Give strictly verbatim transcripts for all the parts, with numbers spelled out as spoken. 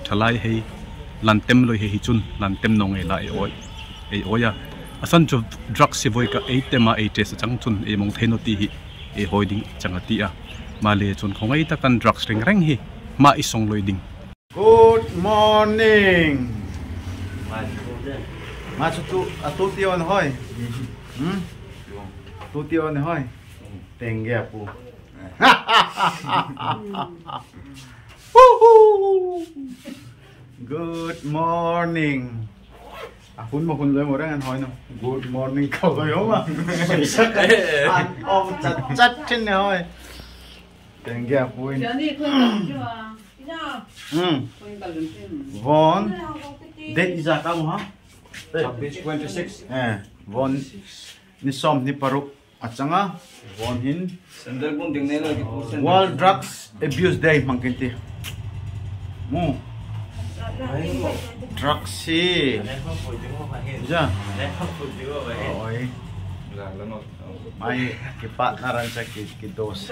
Thalai hei, lantemloi hei hi chun, lantemna ngei la ei oi. Ei oi a. Asan chu drugs hi voi ka ei tem a ei test a chang chun, ei mong thei no ti hi, ei hoi ding chang a ti a. Male chun khong ei ta kan drugs reng reng hi, ma i song loi ding. Good morning. Ma chu tu, a tu ti on hoi. Hmm? Tu ti on hoi. Tengge pu. Woohoo! Good morning. A hun mo hun loi mo reng an hoi no. Good morning ka loi ho ma. An ong chat chat chin ne hoi. Tengge pu in. Hmm. Von. Date ija ka mo ha? Twenty six. Eh, von. Ni som ni paruk. A chang a, von hin. Sandal bun ding nei lo ki pu sandal. World Drugs Abuse Day mang kin ti. Mu. Drugs hi. Ja. Oi. Mai ki partner an sa ki, ki dos.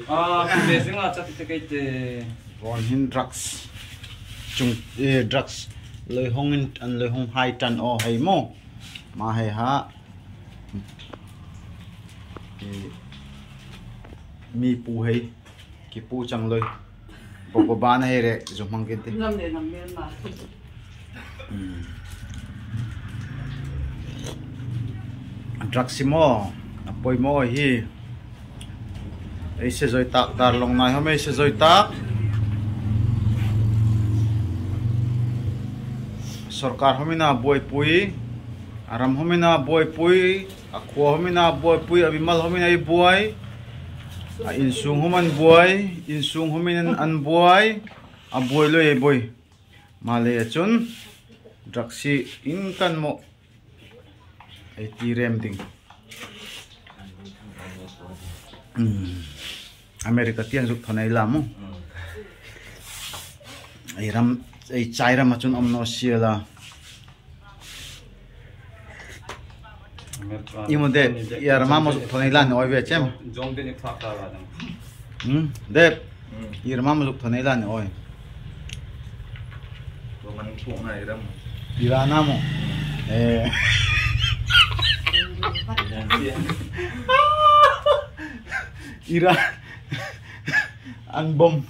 Ah, blessing a chat te kei te. Von hin drugs. Chung, eh, drugs. Loi hong in, an loi hong hai tan o hei mo. Ma hei ha. Eh, mi pu hei. Ki pu chang loi. Bo bo ba na hei re, zum hmang kin ti. Nam ne nam ne ma. Hmm. Drugs hi mo, a poimo hi. Ei se zoi tak, dar long nai hom ei se zoi tak. Sorkar hom in a buai pui, a ram hom in a buai pui, a khua hom in a buai pui, a bimal hom in a buai, a insung hom an buai, insung hom in an buai, a buai loi a buai. Male a chun, drugs hi in kan mo, ei ti rem ding. Hmm. America tiang zuk thon ei lam mo. Ei ram, ei chai ram a chun om no sia la. Imo de, i ram a mo zuk thon ei lan oi ve chem. Hmm, de, i ram a mo zuk thon ei lan oi. Iran a mo. Eh. Iran. An bom.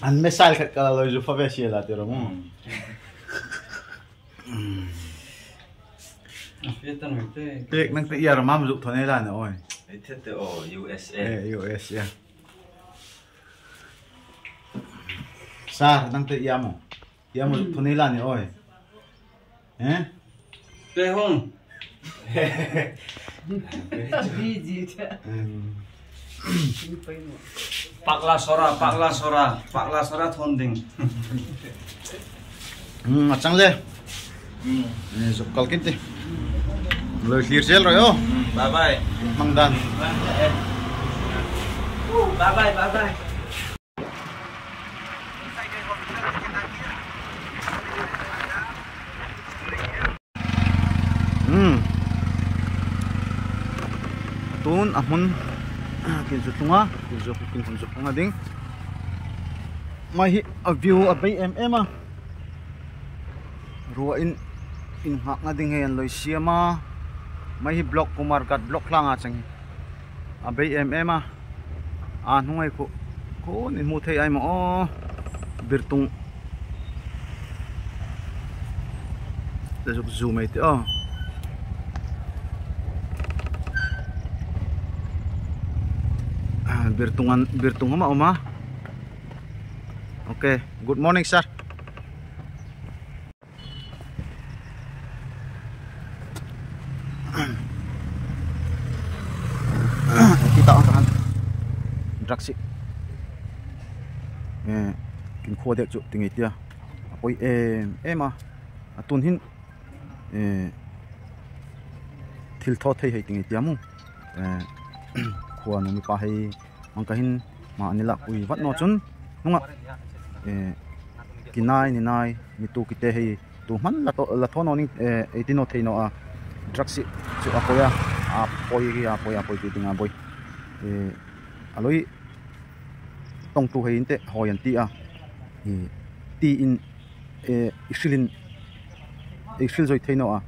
An missile khat ka la loi zu fa ve sia la ti ro mo. Pek nang te i ram a mo zuk thon ei lan oi. Ei the te o, U S A. Eh, U S A. Sir, nang te i ram a mo. I ram a mo zuk thon ei lan oi. Eh? Te hong. Pakla sora, pakla sora, pakla sora thon ding. Hmm, a chang le. Hmm. Eh, zuk kal kin ti. Loi clear sel roi o. Hmm, bye bye. Mang dan. Bye bye, bye bye. Hmm. Tun a hmun kin zu tung a, kin zu, kin hmun zu tung a ding. Mai hi a view a bei em em a. Rua in, in hak na ding hei an loi siam a. Mai hi block Kumarghat block lang a chang hi. A bei em em a. A hnung ai khu, khu nin mu thei ai maw. Birtung. Te zuk zoom ei ti aw. Ah, Birtung an, Birtung hama uma. Okay, good morning, sir. Kita ang tahan. Drugs hi. Eh, kin khua dek chu ti ngei tia. A poi em em a. A tun hin, eh, thil thaw thei hei ti ngei tia mu. Eh, khua nu mi pa hei mang ka hin ma ani lak pui vat no chun nunga, eh, kinai ni nai mi tu kite hei tu hman la to, la thaw no ning, eh, ei ti no thei no a drugs hi chu a koi a, a Poi a, poi a, poi ti ding a boi. E, aloi tongtu hei inte hoi an ti a. E, ti in, e, i hril in, i hril zoi thei naw a.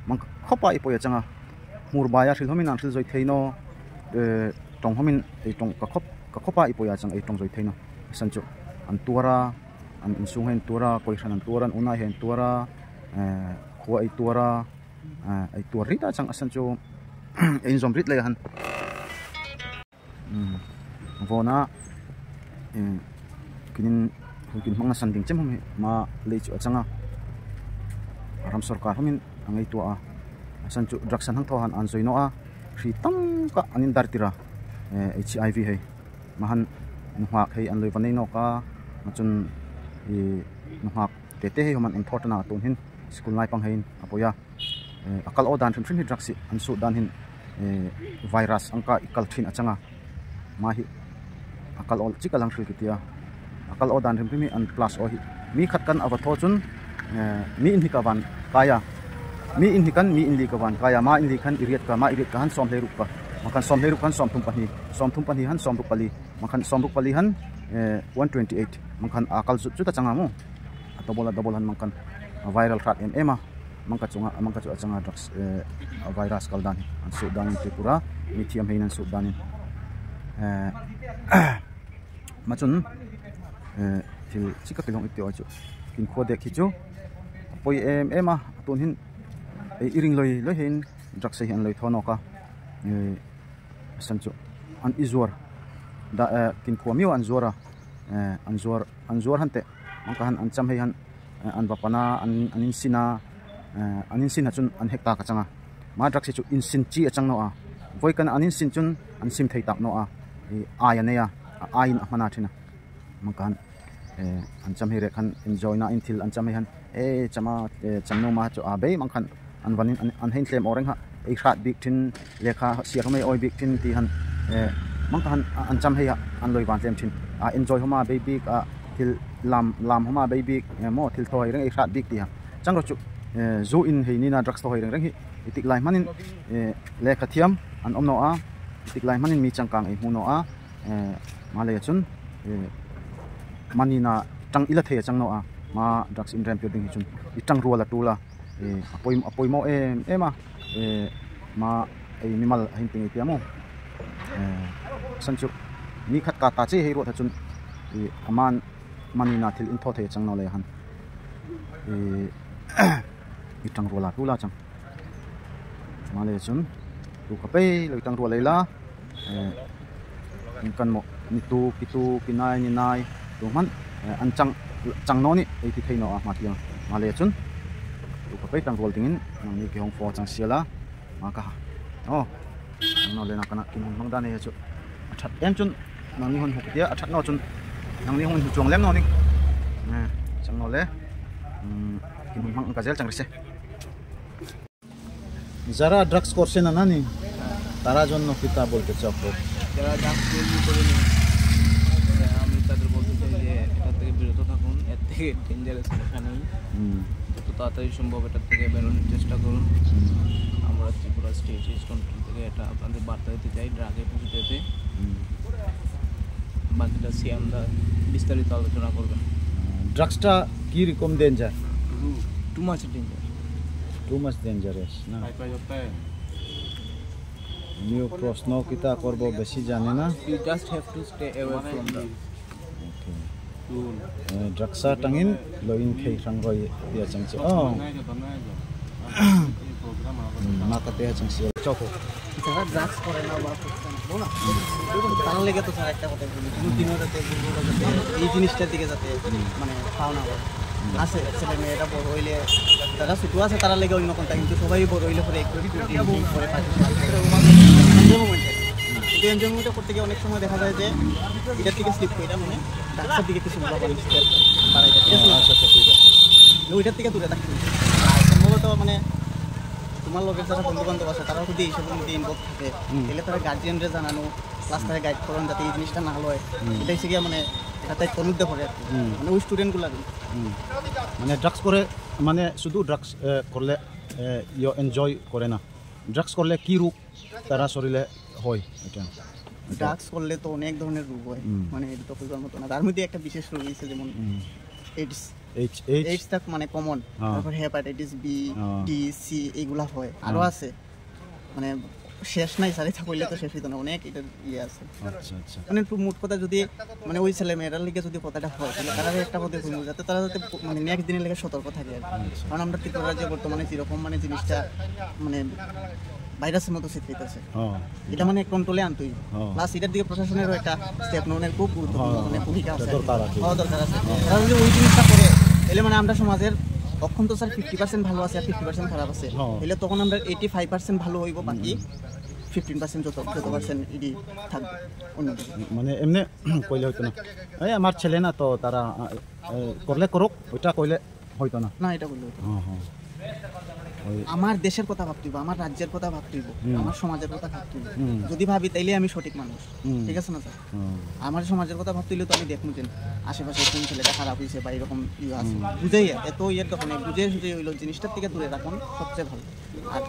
Mang ka khop a i poi a chang a. Hmur bai a hril hom in an hril zoi thei naw. E, tong hom in, e, tong ka khop, ka khop a i poi a chang, e, tong zoi thei naw. San chu an tuar a, an insung hei an tuar a, koi hran an tuar a, an unai hei an tuar a, e, khua ei tuar a, e, ei tuar rit a chang a san chu ei zom rit lei a han. Hmm. Vana, eh, kinin, kin hmang na san ding chem hom hi, ma lei chu a chang a. Ram sorkar hom in a ngei tua a. A san chu drugs an hang thaw han an zoi naw a. Hri tam ka an in dar tir a. Eh, H I V hei. Ma han nunghak hei an loi va nei naw ka. Ma chun, eh, nunghak tete hei hom an in thawt na tun hin. School lai pang hei in a poi a. Eh, a kal aw dan hrim hrim hi drugs hi an sut dan hin, eh, virus ang ka i kal thin a chang a. Ma hi a kal aw chik a lang hril ki ti a. A kal aw dan hrim hrim hi an plus aw hi. Mi khat kan a va thaw chun, eh, mi in hi ka van kai a. Mi in hi kan mi in li ka van kai a. Ma in li kan i riat ka, ma i riat ka han sawm hlei ruk ka. Ma kan sawm hlei ruk kan sawm thum pahni. Sawm thum pahni han sawm ruk pali. Ma kan sawm ruk pali han, eh, one twenty eight. Ma kan a kal zut zut a chang a maw. A double a double han ma kan a viral hrat em em a. Ma ka chunga, ma ka chu a chang a drugs, eh, a virus kal dan hi. An sut dan in Tripura, mi thiam hei in an sut dan in. Eh, ma chun, eh, thil chik a kilong i ti aw chu. Kin khua dek hi chu. A poi em em a, a tun hin, eh, i ring loi loi hei in drugs hei an loi thaw naw ka. Eh, San chu an i zuar. Da, eh, kin khua miu an zuar a. Eh, an zuar, an zuar han te. Ang ka han an cham hei han, eh, an va pan a, an, an in sin a, eh, an in sin a chun an hek ta ka chang a. Ma drugs hi chu in sin chi a chang naw a. Voi kan an in sin chun an sim thei tak naw a. I ai a nei a, a ai in a hman a thin a. Ma kan, eh, an cham hei rek han enjoy na in thil an cham hei han. Eh, cham a, eh, cham naw ma chu a bei ma kan an van in an, an hei tlem aw reng ha. Ei hrat bik thin, lekha siar hom ei awi bik thin ti han, eh, ma kan a, an cham hei ha, an loi van tlem thin. A enjoy hom a bei bik, a thil lam, lam hom a bei bik, eh, maw thil thaw hei reng ei hrat bik ti ha. Chang ro chu, eh, zu in hei ni na drugs thaw hei reng reng hi. I tik lai hman in, eh, lekha thiam an om naw a. I tik lai hman in mi changkang ei hmu naw a. Eh, ma lei a chun, eh, mani na tang i la thei a chang naw a, ma drugs in rem pio ding hi chun, i tang rual a tul a, eh, a poi, a poimaw em em a, eh, ma ei mimal a hin ting ei ti a maw. Eh, san chu, mi khat ka ta che hei ruat a chun, eh, a man, mani na thil in thaw thei a chang naw lei a han. Eh, i tang rual a tul a chang. Ma lei chun, tu ka pei loi tang rual lei la, eh, in kan maw, ni tu, ki tu, ki nai, ni nai, tu hman, eh, an chang, chang naw ni, ei ti thei naw a, ma ti a. Ma lei chun, tu ka pei tang rual ding in, nang ni ki hong fo chang sia la, ma ka ha. Oh, nang naw lei nang ka na, kin hmang dan ei chu. A that em chun, nang ni hon huk tia, a that naw chun, nang ni hon huk chuang lem naw ni. Eh, chang naw le, mm, kin hmang ka zel chang ri se. যারা ড্রাগস করছে না, না নি? হ্যাঁ। তারা জন্য কিতা বলতে চাও? যারা ড্রাগস তৈরি করেনি, আমি তাদের বলতে চাই যে এটা থেকে বিরত থাকুন, এর থেকে ডেঞ্জারাস নেশা নেই। হুম। যত তাড়াতাড়ি সম্ভব এটা থেকে বেরোনোর চেষ্টা করুন। হুম। আমরা ত্রিপুরা স্টেট রিচ কন্ট্রোল থেকে এটা আপনাদের বার্তা দিতে চাই, ড্রাগে পুঁজি দেবে। হুম। বাকিটা সিয়াম দা বিস্তারিত আলোচনা করবেন। ড্রাগসটা কি রকম danger? Too much danger. Too much dangerous, না? New প্রশ্ন কিতা করব বেশি জানে না। You just have to stay away from the Okay. Eh, drugs a tang in, lo in khei rang roi, tia chang chi. Oh. Hmm, ma ka tia chang chi. Choko. যারা ড্রাগস করে না বা করছে না, বলো না? তারা লেগে তো স্যার একটা কথা বলি, কোনো দিনও যাতে এই জিনিসটার দিকে যাতে মানে খাওয়া না হয়। আছে ছেলে মেয়েরা বড় হইলে যারা ছোট আছে তারা লেগে অন্য কোনটা, কিন্তু সবাই বড় হইলে পরে একটু একটু ড্রিঙ্কিং করে পার্টি কিন্তু এনজয়মেন্টটা করতে গিয়ে অনেক সময় দেখা যায় যে এটার থেকে স্লিপ করে, এটা মানে ড্রাগসের দিকে কিছু মূল্যবান স্টেপ বাড়াই যায়, ঠিক আছে? আচ্ছা, আচ্ছা, ঠিক আছে। মানে ওইটার থেকে দূরে থাকতে হবে। আর সম্ভবত মানে তোমার লোকের যারা বন্ধু বান্ধব আছে তারাও যদি এইসব মধ্যে ইনভলভ থাকে, হুম। তাহলে তারা গার্জিয়ানরে জানানো, প্লাস তারা গাইড করানো যাতে এই জিনিসটা না হয়। হুম। এটা হচ্ছে গিয়ে মানে একটা দায়িত্বর মধ্যে পড়ে আর কি। হুম। মানে ওই স্টুডেন্টগুলো আর কি। হুম। মানে ড্রাগস করে, মানে শুধু ড্রাগস, এ, করলে, এ, ইয়ে এনজয় করে না। ড্রাগস করলে কি রোগ তারা শরীরে হয় এটা? এটা ড্রাগস করলে তো অনেক ধরনের রোগ হয়, হুম। মানে, এটা তো কইবার মতো না। তার মধ্যে একটা বিশেষ রোগ হইছে যেমন হুম। এইডস। H, H. এইডস তা মানে কমন। হ্যাঁ। তারপর হেপাটাইটিস বি, হ্যাঁ। ডি, সি এগুলা হয়। আরো হ্যাঁ। আছে। মানে, শেষ নাই স্যার, এটা কইলে তো শেষ হইতো না, অনেক এটার ইয়ে আছে। আচ্ছা, আচ্ছা। মানে, একটু মোট কথা যদি, মানে, ওই ছেলে মেয়েরার লিগে যদি কথাটা হয়, তাহলে তারা একটা কথা শুনবো, যাতে তারা যাতে, মানে, নেক্সট দিনের লিগে সতর্ক থাকে আর কি। আচ্ছা। কারণ আমরা ত্রিপুরা রাজ্যে বর্তমানে যেরকম, মানে, জিনিসটা, মানে, ভাইরাসের মতো ছিটকাইতেছে। হ্যাঁ। এটা, মানে, কন্ট্রোলে আনতে হইব। হ্যাঁ। প্লাস এটার দিকে প্রশাসনেরও একটা স্টেপ নেওয়ার খুব গুরুত্বপূর্ণ, হ্যাঁ, মানে, ভূমিকা আছে। দরকার আছে। হ্যাঁ, দরকার আছে। হ্যাঁ। তারা যদি ওই জিনিসটা করে, তাহলে, মানে, আমরা সমাজের অখন তো স্যার ফিফটি পার্সেন্ট ভালো আছে আর ফিফটি পার্সেন্ট খারাপ আছে। হ্যাঁ। তাহলে তখন আমরা এইটি ফাইভ পার্সেন্ট ভালো হইব, বাকি হুম। ফিফটিন পার্সেন্ট যত, যত পার্সেন্ট এটি থাকবে অন্যদিকে। মানে এমনি কইলে হইতো না। এই আমার ছেলে না তো তারা, আ, এ, করলে করুক, ওইটা কইলে হইতো না। না, এটা কইলে হইতো না। হ্যাঁ, হ্যাঁ। ওই আমার দেশের কথা ভাবতে হইব, আমার রাজ্যের কথা ভাবতে হইব, হুম। আমার সমাজের কথা ভাবতে হইব। হুম। যদি ভাবি তাইলে আমি সঠিক মানুষ। হুম। ঠিক আছে না স্যার? হুম। আমার সমাজের কথা ভাবতে হইলে তো আমি দেখবো যে আশেপাশে কোন ছেলেটা খারাপ হইছে বা এরকম ইয়ে আছে। হুম। বুঝাইয়া, এত ইয়ের দরকার নেই। বুঝে সুঝে হইলো জিনিসটার থেকে দূরে রাখুন, সবচেয়ে ভালো। আর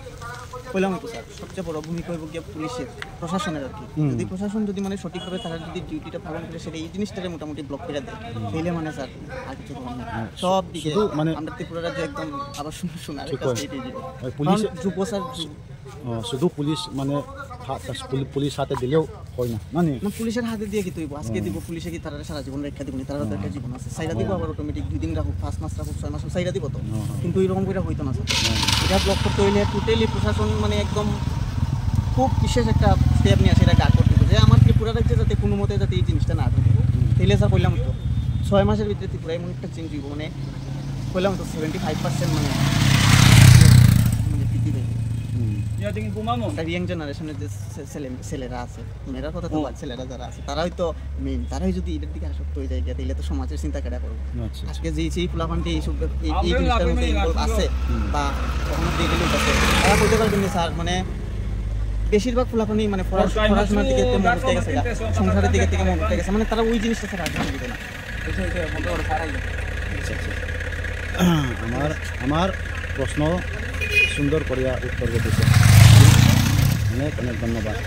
কইলাম তো স্যার, সবচেয়ে বড় ভূমিকা হইব গিয়ে পুলিশের, প্রশাসনের আর কি। হুম। যদি প্রশাসন যদি মানে সঠিকভাবে তারা যদি ডিউটিটা পালন করে, সেটা এই জিনিসটারে মোটামুটি ব্লক করে দেয়, হুম। তাইলে মানে স্যার আর কিছু করার নেই। হ্যাঁ, সব দিকে শুধু মানে আমরা ত্রিপুরা রাজ্য একদম আবার সোনা-, সোনার ঠিক একটা হয়। স্টেট হয়ে যাবে। ওই পুলিশে কারণ যুব স্যার, যুব ও, শুধু পুলিশ মানে হা-, পুলি-, পুলিশ হাতে দিলেও হয় না, না নি? না, পুলিশের হাতে দিয়ে কি তৈব? আজকে হুম। দিব, পুলিশে কি তারা সারা জীবন রক্ষা দিব নি? তারা তো একটা হুম। জীবন আছে। সাইরা দিব হুম। আবার অটোমেটিক দুই দিন রাখুক, পাঁচ মাস রাখুক, ছয় মাস রাখুক, সাইরা দিব তো। হুম। কিন্তু এরকম করে হইতো না স্যার। হুম। এটা ব্লক করতে হইলে টোটালি প্রশাসন মানে একদম খুব বিশেষ একটা স্টেপ নিয়ে আসে, এটা গার্ড করতে হবে। যে আমার ত্রিপুরা রাজ্যে যাতে কোনো মতে যাতে এই জিনিসটা না থাকে। হুম। তাইলে স্যার কইলাম তো, ছয় মাসের ভিতরে ত্রিপুরা এমন একটা চেঞ্জ হইব, মানে কইলাম তো সেভেন্টি ফাইভ পার্সেন্ট মানে, মানে বৃদ্ধি পাইব। হুম। আমরা ইয়াং জেনারেশনের যে ছে-, ছেলে, ছেলেরা আছে, মেয়েরার কথা তো হুম। বাদ, ছেলেরা যারা আছে, তারাই তো মেইন, তারাই যদি এটার দিকে আসক্ত হয়ে যায় গিয়া, তাহলে তো সমাজের চিন্তা কেডা করবো? আচ্ছা, আচ্ছা। আজকে যে সেই ফুলাফান্ডি এইসব, এই, এই জিনিসটার মধ্যে ইনভলভ আছে হুম। বা কখনো দেখে লোক আছে, তারা বলতে পারবেন যে স্যার, মানে বেশিরভাগ ফুলাফান্ডি মানে পড়াশ-, পড়াশোনার দিকে তে মনোযোগ দিয়ে গেছে গা, সংসারের দিকে থেকে মনোযোগ দিয়ে গেছে, মানে তারা ওই জিনিসটা ছাড়া আর কিছু বুঝে না। আচ্ছা, আচ্ছা। আমার, আমার প্রশ্ন সুন্দর করিয়া উত্তর দিছে। অনেক অনেক ধন্যবাদ।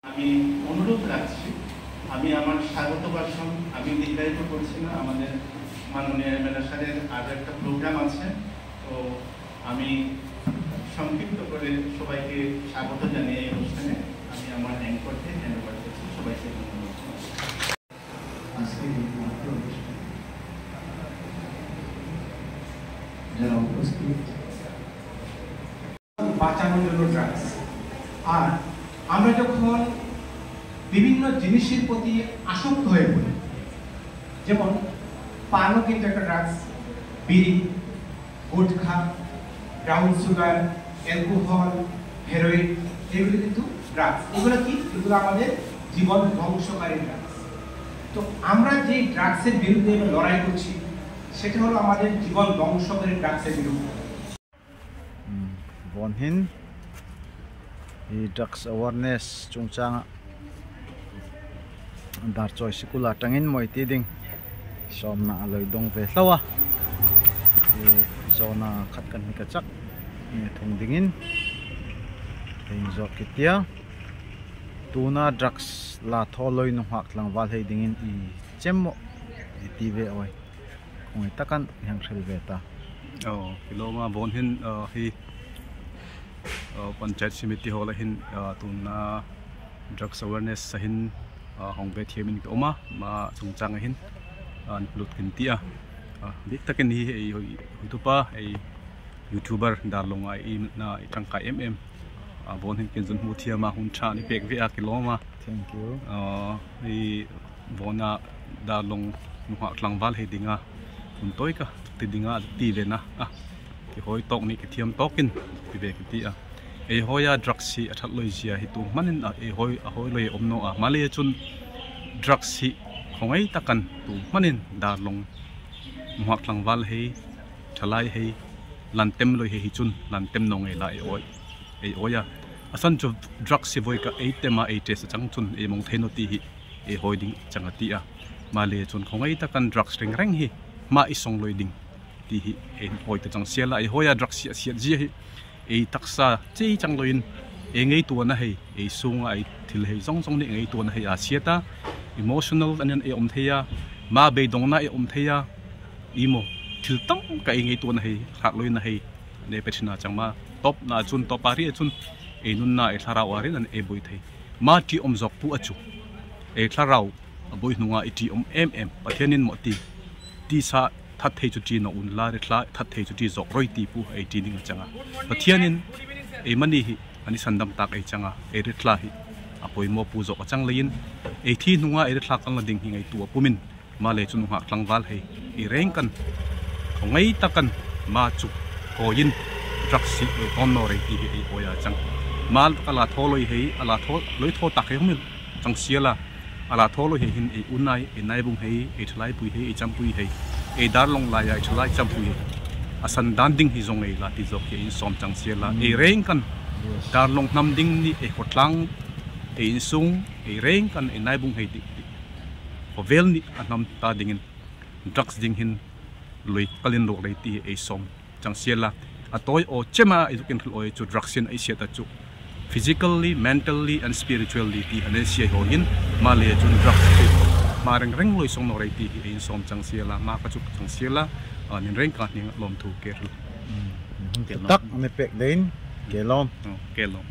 আমি অনুরোধ রাখছি, আমি আমার স্বাগত ভাষণ আমি দীর্ঘায়িত করছি না। আমাদের মাননীয় এমএলএ স্যারের আরও একটা প্রোগ্রাম আছে, তো আমি সংক্ষিপ্ত করে সবাইকে স্বাগত জানিয়ে এই অনুষ্ঠানে আমি আমার অ্যাঙ্করকে হ্যান্ড ওভার করছি। সবাইকে ধন্যবাদ। আজকের এই মহতী অনুষ্ঠানে যারা উপস্থিত, বাঁচানোর জন্য ড্রাগস। আর আমরা যখন বিভিন্ন জিনিসের প্রতি আসক্ত হয়ে পড়ি, যেমন পানও কিন্তু একটা ড্রাগস, বিড়ি, gutkha, brown sugar, alcohol, heroin, এগুলো কিন্তু ড্রাগস। এগুলো কি? এগুলো আমাদের জীবন ধ্বংসকারী ড্রাগস। তো আমরা যে ড্রাগসের বিরুদ্ধে লড়াই করছি, সেটা হলো আমাদের জীবন ধ্বংসকারী ড্রাগসের বিরুদ্ধে। Hmm, Von hin i drugs awareness chungchang a Darchoi sikul a tang in moi ti ding sawmna a loi dong ve hlou a. I zona khat kan hi ka chak, i thung ding in, hei zok ki tia. Tuna drugs la thaw loi nunghak tlangval hei ding in i chem mo, i ti ve oi. Khong i takan hiang hril ve ta. Aw, kilawm a Von hin, aw, hi, aw, panchayat samiti ho la hin, aw, tuna drugs awareness a hin, aw, hong ve thiam in ka om a, ma chungchang a hin, aw, lut kin ti a. Aw, dik takin hi, ei, hoi, hoi tu pa, ei, YouTuber Darlong a i na i tangkai em em. Aw, Von hin kin zun hmu thiam a hun tha ni pek ve a kilawm a. Thank you. Aw, i Von a Darlong nunghak tlangval hei ding a, hun toi ka ti ding a ti ve na. A, ki hoi tawk ni ki thiam tawk in ti ve ki ti a. Ei hoi a drugs hi a that loi zia hi tu hman in a, ei hoi a hoi loi om naw a. Malei chun drugs hi khong ei takan tu hman in Darlong nunghak tlangval hei, thalai hei, lan tem loi hei hi chun, lan tem naw ngei la ei oi. Ei oi a. A san chu drugs hi voi ka ei tem a ei test a chang chun, ei mong thei naw ti hi, ei hoi ding chang a ti a. Malei chun khong ei takan drugs reng reng hi, ma i song loi ding. Ti hi, ei hoi ta chang sial a, ei hoi a drugs hi a siat zia hi. Ei taksa chei chang loi in, ei ngeitua na hei, ei sung a ei thil hei zong zong ni ngeitua na hei a siat a, emotional an ei om thei a, ma beidong na ei om thei a, i mo, thil tam ka ei ngeitua na hei, hak loi na hei, ne pe thina chang ma, top na chun, top a ri a chun, ei nun na ei thlarau a ri na ei boi thei. Ma ti om zok pu a chu. Ei thlarau, a boi nunga i ti om em em, Pathian in mo ti. Ti sa that thei chu ti naw un la, ri thla that thei chu ti zok roi ti pu ei ti ding a chang a. Pathian in, ei mani hi, ani sandam tak ei chang a, ei ri thla hi. A poimaw pu zok a chang lei in, ei thi nunga ei ri thla kan la ding hi ngeitua pum in, malei chun nunghak tlangval hei, i reng kan, khong ei takan, ma chu, koi in, drugs hi, ei ton naw rei ti hi ei oi a chang. Ma ka la thaw loi hei, a la thaw, loi thaw tak hei hum in, chang sial a, a la thaw loi hei hin ei u nai, ei nai bung hei, ei thalai pui hei, ei cham pui hei, ei Darlong lai a ei thalai cham pui hei. A san dan ding hi zong ei la ti zok hi ei sawm chang sial a, ei reng kan, Darlong hnam ding ni ei khotlang, ei insung, ei reng kan, ei nai bung hei dik dik. Khovel ni a hnam ta ding in, drugs ding hin, loi kal in lok rei ti hi ei sawm chang sial a. A toi aw chem a, ei zuk in thil oi chu drugs in ei siat a chu. Physically, mentally and spiritually ti a nei sia ho in, malei chun drugs hi ma reng reng loi song naw rei ti hi ei sawm chang sial a, ma ka chuk chang sial a, a, nin reng ka ning lawm thu ke ru. Hun tak a mi pek den, ke lawm. Ke lawm.